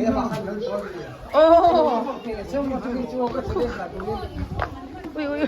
Oh. Ui ui.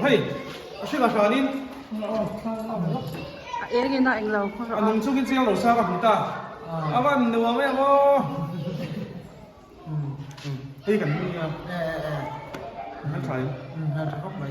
Hei, a hring a hranin A eng in a eng lo. A nung chungin chiang lo sa ka hmu ta. A van nuam em aw. Hei kan hming a. An tha em? An tha khawp mai.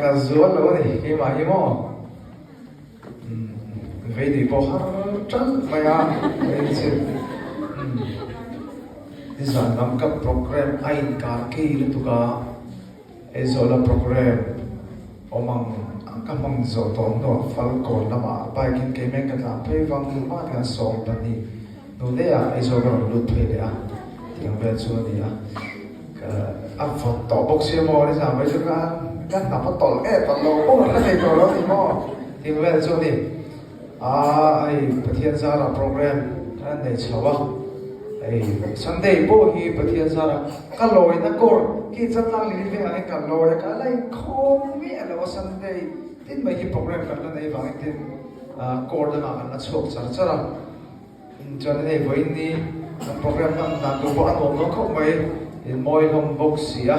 Ka zual lo a ni keimah hi maw vei tui pawh har ṭalh mai a hei chu nizan lam ka program a inkar kei lutuk a Aizawla program awm ang ang ka hmang zawh tawh hnuah Falkawn lamah bike in kei meng ka tlan phei vang vang hian 12 hnu daih ah Aizawl ka rawn lut phei leh a tiang vel chu a ni a. A vawt tawh bawk sia maw ni zan mai chu ka ka hnap a tawlh nge tawlh lo pawh ka hre thei tawh lo a ni maw tih vel chu a ni. Aa hei Pathian zara program kan han nei chho a, hei Sunday pawh hi Pathian zara ka lawina kawr khi changkang leh vengah hian ka lawi a, ka la inkhawm miah lo a Sunday tin mai hi program kan la nei vangin tin kawr dangah kan la chhuak char char a. Chuan hei vawiin ni kan program hman dan tur pawh a nuam dawn khawp mai, in mawi hlawm bawk si a.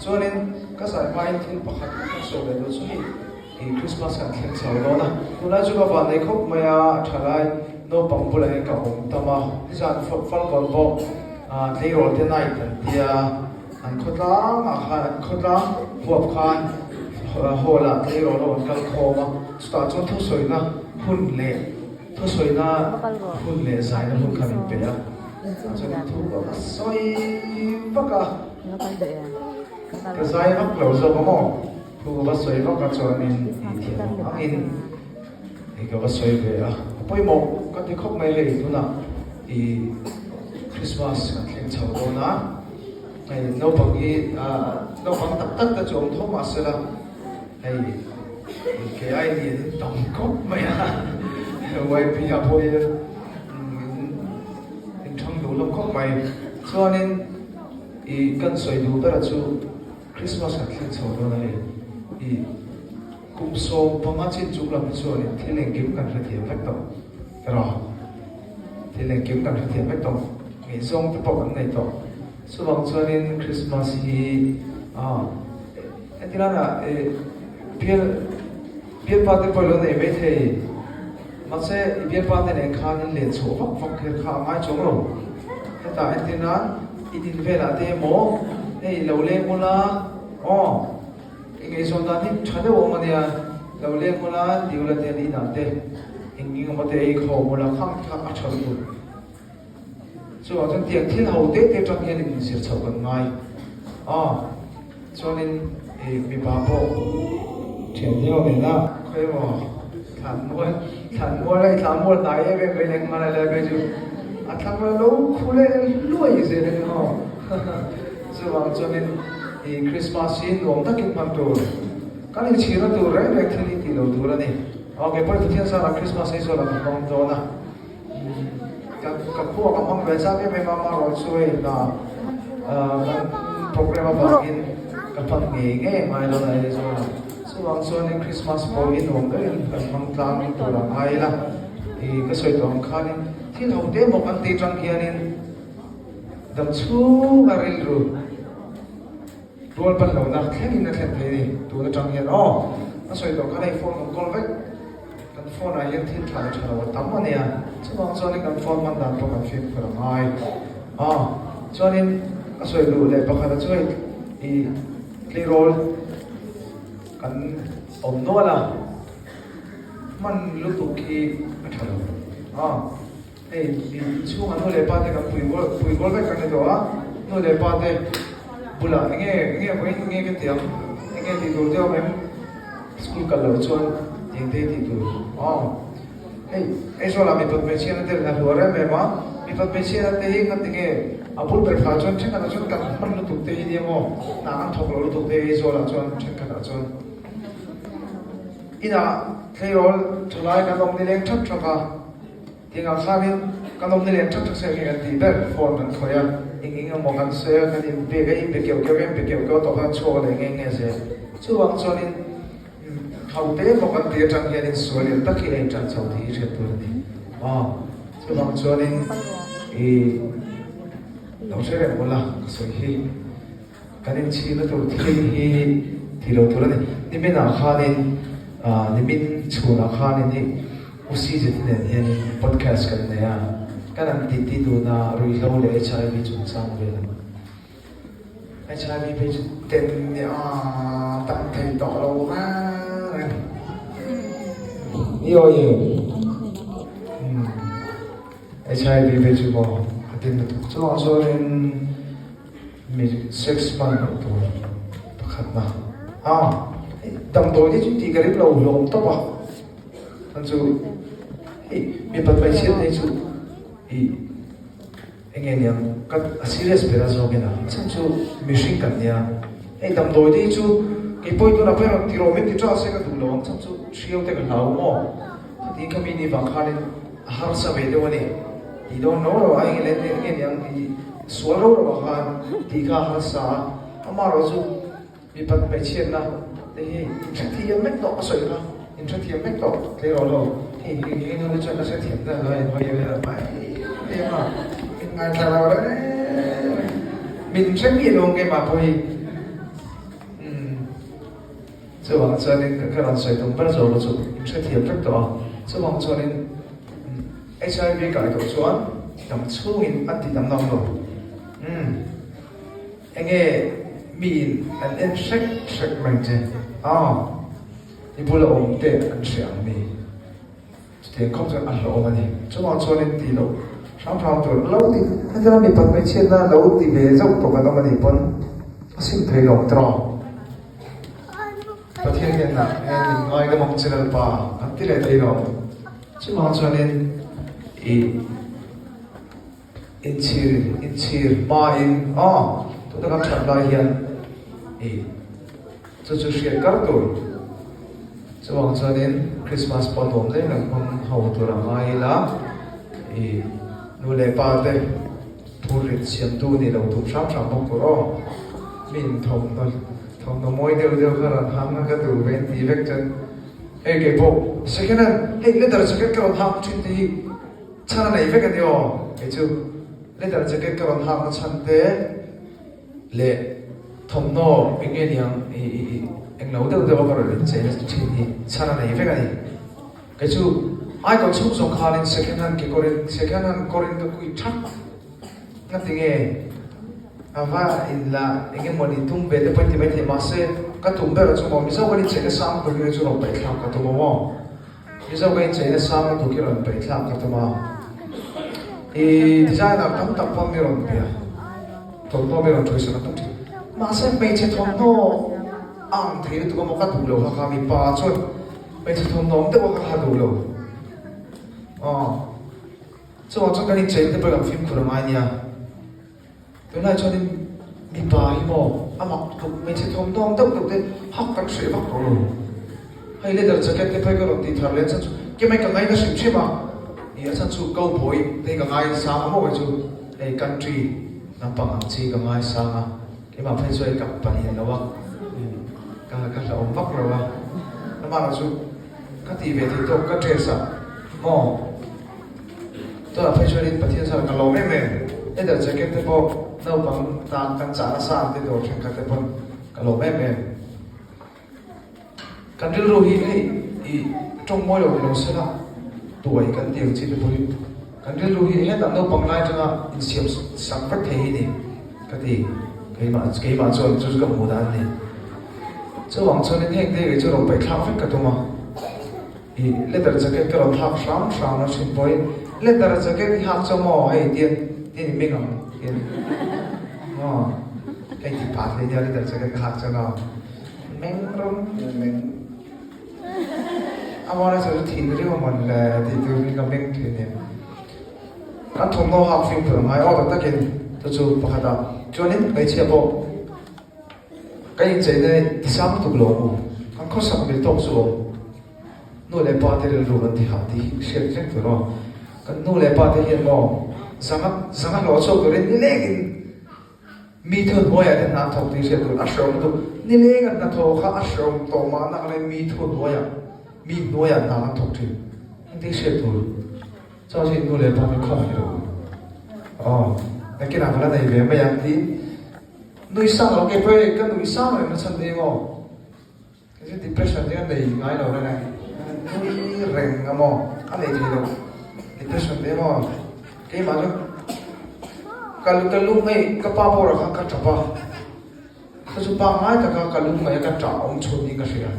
Chuanin ka zai hmain thil pakhat kan sawi leh duh chu hei ih Christmas kan thleng chho dawn a, tunlai chu ka van nei khawp mai a, thalai naupang bulah hian ka awm tam a, nizan Falkawn pawh tleirawl te night an tia, an khawtlang ah khan an khawtlang huap khan hall ah tleirawl ho an kal khawm a, chutah chuan thusawina hun leh. Thusawina hun leh zaina hun kha min pe a, chuan thu ka va sawi vak a, ka zai vak lo zawk a maw, thu ka va sawi vak a chuanin i thiam ang angin i ka va sawi ve a, a pawimawh ka ti khawp mai hei tunah i Christmas kan thleng chho dawn a, hei naupang hi naupang tak tak te chu awm tho mahsela Hei kei ai lian in tam khawp mai a, YP ah pawh hian in thang duh hlawm khawp mai. Chuanin i kan sawi duh ber chu Christmas kan thleng chho dawn a hei i kum 15 chin chung lam hi chuanin thil engkim kan hrethiam vek tawh erawh thil engkim kan hrethiam vek tawh ngaihzawng te pawh kan nei tawh. Chuvang chuanin Christmas hi ah. Entirana i bial bialpa te pawh i lo nei mai thei. Mahse i bialpa te nen khan in len chhuah vak vak kher kha a ngai chuang lo. Hetah entirnan i din velah te emaw hei lo leng ula aw i ngaihzawn dan hi tha deuh awm ania lo leng ula ti ula te an inah te eng eng emaw te ei khawm ula khang kha a tha lutuk. Chuvang chuan tiang thil ho te te atang hian inzir chhoh kan ngai a, chuanin ih mipa pawh thian deuh nena khawi emaw thlan mual thlan mual a i thlan mual hnai em em mai leh nghal a lai phei chu a thlang la lo khu leh luai zel a ni maw chuvang chuanin ih Christmas hi nuam takin hman tur kan inchhirna tur reng reng thil hi tih lo tur a ni. Aw kei pawhin Pathian zara Christmas hi chuan a hmang dawn a. Ka khua ka hmang ve chak em em a, amaherawh chu hei hna kan program avangin ka hman ngei ngei ngai lo na Aizawlah. Chuvang chuanin Christmas pawh hi nuam deuhin kan hmang tlang tur a ngai ila. I ka sawi tawh ang khanin thil ho te maw kan tih atang hianin dam chhunga rilru rual pan lohna thlengin a thlen thei a ni. Tun atang hian aw ka sawi tawh khan hei phone kan kawl vek. Kan phone ah hian thil tha leh tha lo a tam a nia. Chuvang chuanin kan phone hman dan pawh kan fimkhur a ngai a. Chuanin ka sawi duh leh pakhat a chu hei i tleirawl kan awm nual a. Hman lutuk hi a tha lo a. Hei inchhungah nu leh pa te kan pui kual pui kual vek kan ni tawh a. Nu leh pa te bulah eng nge eng nge vawiin eng nge ka ti ang eng nge tih tur te awm em school kal loh chuan eng te tih tur aw. Hei Aizawl ah mipat hmeichhia na te a hluar em em a. Mipat hmeichhia na te hi nga ti nge a bul ber thla chuan thenkhat ah chuan kan hman lutuk te hi nia maw hna an thawk loh lutuk te hi Aizawl ah chuan thenkhat ah chuan Inah tleirawl thalai kan awm nileng thak thak a, tingah khanin kan awm nileng thak thak se nge kan tih ber phone kan khawih a, eng eng emaw kan sawi a, kan inpek a, inpe keuh keuh a, inpe keuh keuh a tawp khan chhuak leh nge nge zel. Chuvang chuanin ho te emaw kan tih atang hianin sual lian tak hi a intan chho tih hi hriat tur a ni. Aw, chuvang chuanin i lo hre reng ula ka sawi hi. Kan inchhirna tur thil hi ti lo tur a ni. Niminah khanin, nimin chhunah khanin hei U Sijati nen hianin podcast kan nei a, kan an titi dun a, ruihhlo leh HIV chungchang vel ang. HIV phei chu ten nia tam thei tawh lo reng reng. Ni aw ye. HIV phei chu maw a tin lutuk. Chuvang chuanin. Mi sex hman loh tur pakhatna a damdawi te chu tih ka ring lo hlawm tawp a chuan chu hei mipat hmeichhiat nei chu ih eng nge niang ka a serious ber a zawk in a chhan chu mihring kan nia hei damdawi te hi chu kei pawhin tunah pawh hian rawn ti rawh min ti tah se ka duh lo ang chhan chu hriau te ka hlau maw khati kha mi ni vang khanin a harsa ve deuh a ni tih dawn lo ro a eng nge eng nge niang tih sual ro ro ah khan tih kha a harsa a amaherawh chu mipat hmeichhiatna te hi inhrethiam vek tawh a sawi kha inhrethiam vek tawh tleirawl ho hei hi hei nu te chuan ka hrethiam ta lo a inhawi vel a mai em a min ngaithla lo reng reng min hre miah lo ang keimah pawh hi umm. Chuvang chuanin ka rawn sawi tum ber zawk chu in hrethiam vek tawh a, chuvang chuanin HIV kai tawh chuan dam chhungin an ti dam ngam lo. Umm enge miin an en hrek hrek mai che a, i bula awm te an hre ang mi? Chutiang khawp chuan a hlawhawm a ni. Chuvang chuanin tih loh hram hram tur lo ti hetiang mipat hmeichhiatna lo ti ve zauh tawh kan awm a nih pawn a sim thei lo ang tawh. Pathian hnenah he min ngaidam ang che Lalpa kan ti leh thei lo. Chuvang chuanin i inchhir inchhir hmain aw tuna kan that lai hian i chu chu hriat kar tur. Chuvang chuanin Christmas pawh nuam daih kan hmang ho tur a ngai ila i nu leh pa te Phurrit siamtu ni lo tum hram hram bawk tur aw. Mi in thawmhnaw thawmhnaw mawi deuh deuh kha rawn hang a ka duh ve ti vek chuan hei kei pawh second hand hei leather jacket ka rawn hak thin te hi chhan a nei vek a ni aw kei chu leather jacket ka rawn hak na chhan te leh thawmhnaw eng nge niang i i i eng lo deuh deuh a ka rawn inchei na thin hi chhan a nei vek a ni. Kei chu Icon chhung zawng khanin second hand kekawrin second hand kawrin ka kui thak nga ti nge a va in la eng emaw ni tum ve te pawhin ti mai thei mahse ka tum ber chu maw Mizo kan incheina sang tur hi chu rawn paih thlak ka tum a maw Mizo kan incheina sang tur khi rawn paih thlak ka tum a i designer tam tak pawn mi rawn bia thawmhnaw mi rawn thuisak an tam thin mahse hmeichhe thawmhnaw a ang thei lutuk a maw ka duh lo kha kha mipa chuan Hmeichhe thawmhnawm deuh a ka ha duh lo. Aw. Chuvang chuan kan inchein te pawh kan fimkhur a ngai nia. Tunlai chuanin mipa hi maw a mak tuk hmeichhe thawmhnawm deuh deuh te hak kan hreh vak tawh lo. Hei leather jacket te phei ka rawn tih thar leh a chhan chu kemai ka ngaina hrim hrim a. Ih a chhan chu cowboy te hi ka ngai sang a maw kei chu hei country lampang ang chi ka ngai sang a. Keimah phei chu hei ka palian lo a, ka ka hlauhawm vak lo a, amah erawh chu ka tih ve theih tawk ka dress ah maw. Tunah phei chuanin Pathian chuan ka lawm em em. Leather jacket te pawh naupang tan kan chah nasa ang te dawr thenkhat te pawn ka lawm em em. Kan rilru hi hei i tawng mawi lo ni lo sela tuai kan ti ang chi te pawh hi kan rilru hi hetah naupang lai atanga insiam sak vek thei hi ni ka ti. Keimah keimah chuan chu chu ka hmuh dan a ni. Chuvang chuanin heng te kei chu rawn paih thlak vek ka tum a. I leather jacket ka rawn thlak hram hram a thin pawhin leather jacket i hak chu maw hei tian tian i meng ang tian maw hei ti pah hle nia leather jacket ka hak chuan aw meng rawng meng a maw chu thin riau a mawn le tih tur hi ka meng thin nia kan thawmhnaw hak fimkhur a ngai aw tak takin chu chu pakhat ah chuanin hmeichhia pawh Ka incheina hi tisang tuk lo ang u, kan khawsak mil tawk chu awm. Nu leh pa te rilru kan ti hah tih hi hriat reng tur aw. Kan nu leh pa te hian maw zanga zanga hlawh chhuak turin nilengin mi thu hnuaiah te hna an thawk tih hriat tur a hreawm lutuk. Nileng an hnathawh kha a hreawm tawh mahna ka lain mi thu hnuaiah mi hnuaiah hna an thawk thin. Engtin hriat tur? Chaw chu in nu leh pa te khawng hi lo u. Aw, nakinah ka la nei ve mai ang tiin Nui sang lo kei pawh hei ka nui sang reng na chhan te emaw kei chu depression hi a nei ngai lo reng a nui reng a maw a nei thei lo depression te emaw keimah chu ka ka lung hei ka pa bawrah khan ka tap a ka chu pangngai taka ka lung mai a ka tah awm chhun in ka hria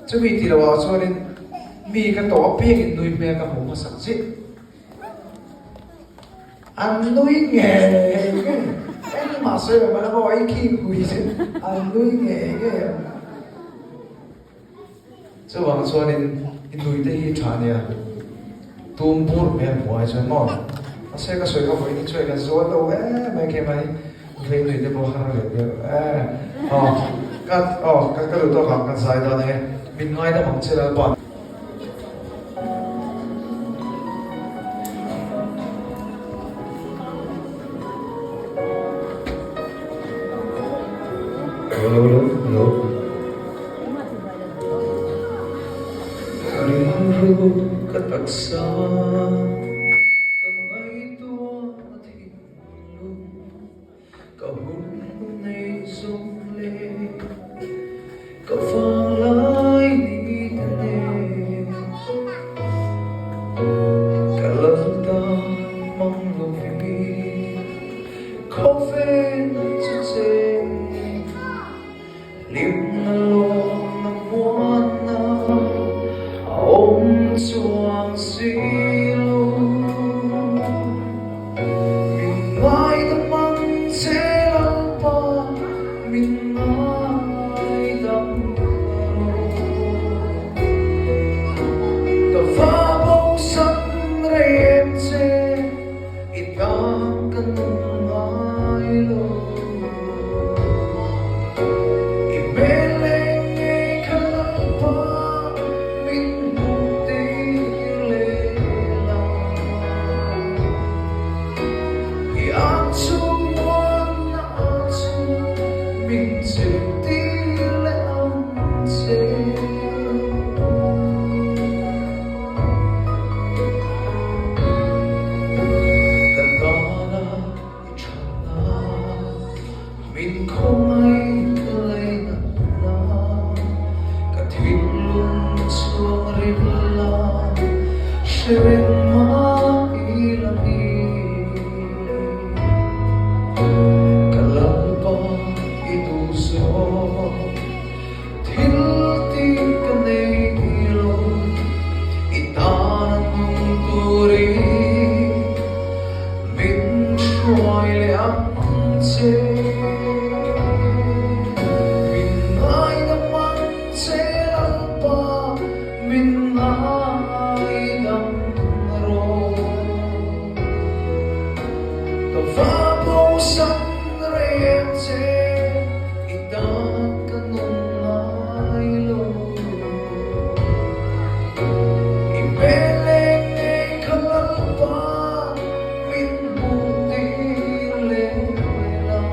chumi tih loh ah chuanin mi ka tawh apiangin nui hmel ka hmuh hmasak chiah. An nui ngei ngei. Engmah sawi lo mahla maw ei khi hui chu an nui ngei ngei ang. Chuvang chuanin i nui te hi tha nia. Tum bur hmel hmuh ai chuan maw. Mahse ka sawi kha vawiin hi chuan ka zual lo em mai khi mai vei nui te pawh har leh deuh e. Aw ka aw ka duh tawk ang kan zai dawn ange. Min ngaidam ang che Lalpa. Rilru ka taksa ka ngaihtuah thinlung Ka hun nei zawng leh ka vanglai ni te nen Ka lal dan mang lovin khawvel chu cheng Hlimna lawmna muanna a awm chuang si lo. Min ngaidam ang che Lalpa, min ngaidam rawh. Ka va bosan rei em che, i tan ka nung ngai lo. I hmel leh ngei kha Lalpa min hmuh tir leh la. I ang chung muanna ah chuan min chep tir leh ang che. Ka tana i thatna min khawngaih ka lainatna ka thinlung chhuang ril a hre reng mah ila ni ka Lalpa i duh zawk thil tih ka nei lo i tana nung turin Min hruai leh ang che. Min ngaidam ang che Lalpa, min ngaidam rawh. Ka va bosan rei em che, i tan ka nung ngai lo. I hmel leh ngei kha Lalpa min hmuh tir leh la.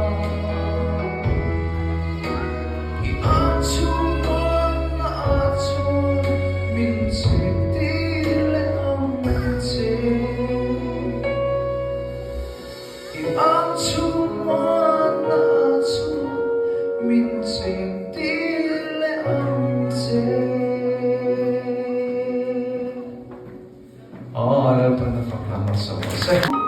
I an chhungkawn na ah chuan min chhek tir leh ang che. se.